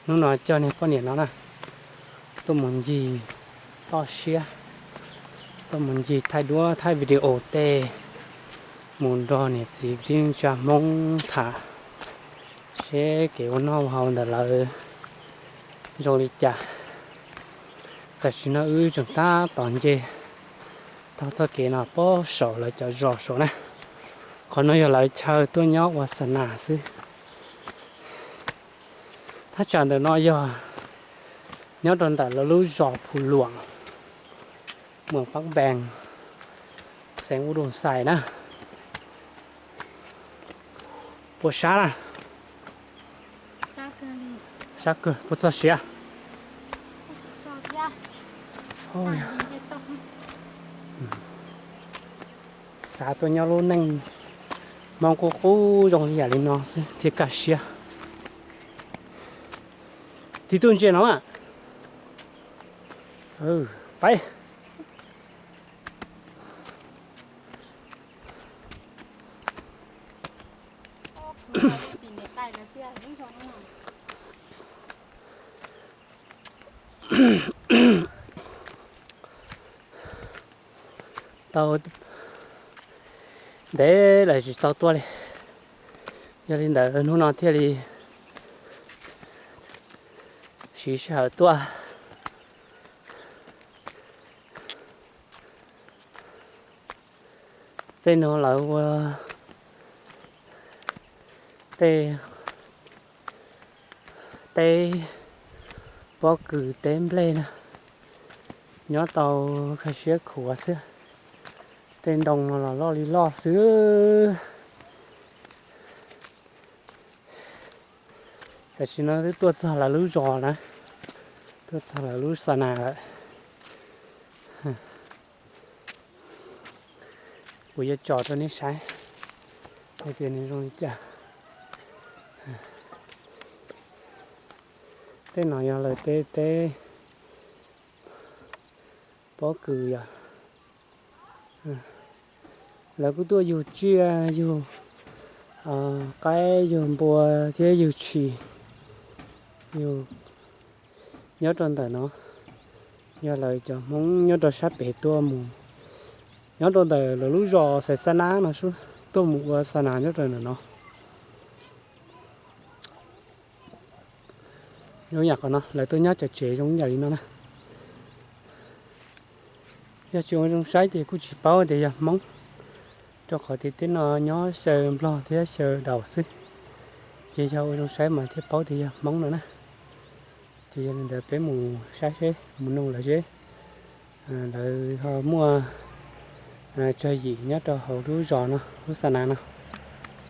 Hnub no coj niag poj niam no na, tuaj mus ncig toj siab, tuaj mus ncig thaij duab thaij video tej, mus nrog niam txiv kwv tij neej tsa Hmoob tham seb kev ua noj ua haus ntawm lawv zoo li cas. Tam sim no wb tseem tab tom nce taug txoj kev no puag saum lawv cov zos saud na. Qhov no yog lawv chaw tuaj nyob ua xa nas xwb. Thaj tsam ntawm no yog nyob rau ntawm lawv lub zos Phu Luam, moos Pab Npees, xeev Ub Doos Xais na. Puas sab na? Sab kawg, puas txog siav? Xav tuaj nyob lub neej Hmoob qub qub zoo li yam li no xwb thiaj kaj siab. Tig tuaj ntsia no. Peb tau ntev lawm tsis tau tuaj li. Yog li ntawd hnub no thiaj li siv sij hawm tuaj. Tej no lawv ua tej teb pob kws teb nplej na, nyob tau kaj siab khuav xwb. Tej ntoo no los loj li loj xwb. Tam sim no twb tuaj txog lawv lub zos na, tuaj txog lawv lub xa nas lawm. Kuv yuav tso rau nej saib, hais tias nws zoo li cas. Tej no yog lawv tej teb pob kws yom. Lawv kuj tuaj yug tsiaj, yug qaib, yug npua thiab yug tshis, yug nyob rau ntawm no. Yog lawv cov Hmoob nyob rau sab pem tuaj mus, nyob rau ntawm lawv lub zos Xais Xab Nab no xwb, tuaj mus ua xa nas nyob rau ntawm no. Zoo yam qhov no lawv tuaj nyob cov tsev zoo yam li no na. Yog tsis ua zoo saib ces kuj tsis paub tias yog Hmoob, rau qhov tias teb no nyob xyaw Nplog thiab xyaw Daus xwb. Ces yog ua zoo saib mas thiaj paub tias yog Hmoob no na. Ces yog li ntawd peb mus saib seb, mus noog lawv seb lawv ho muaj tsawg yim nyob rau hauv lub zos no, lub xa nas no.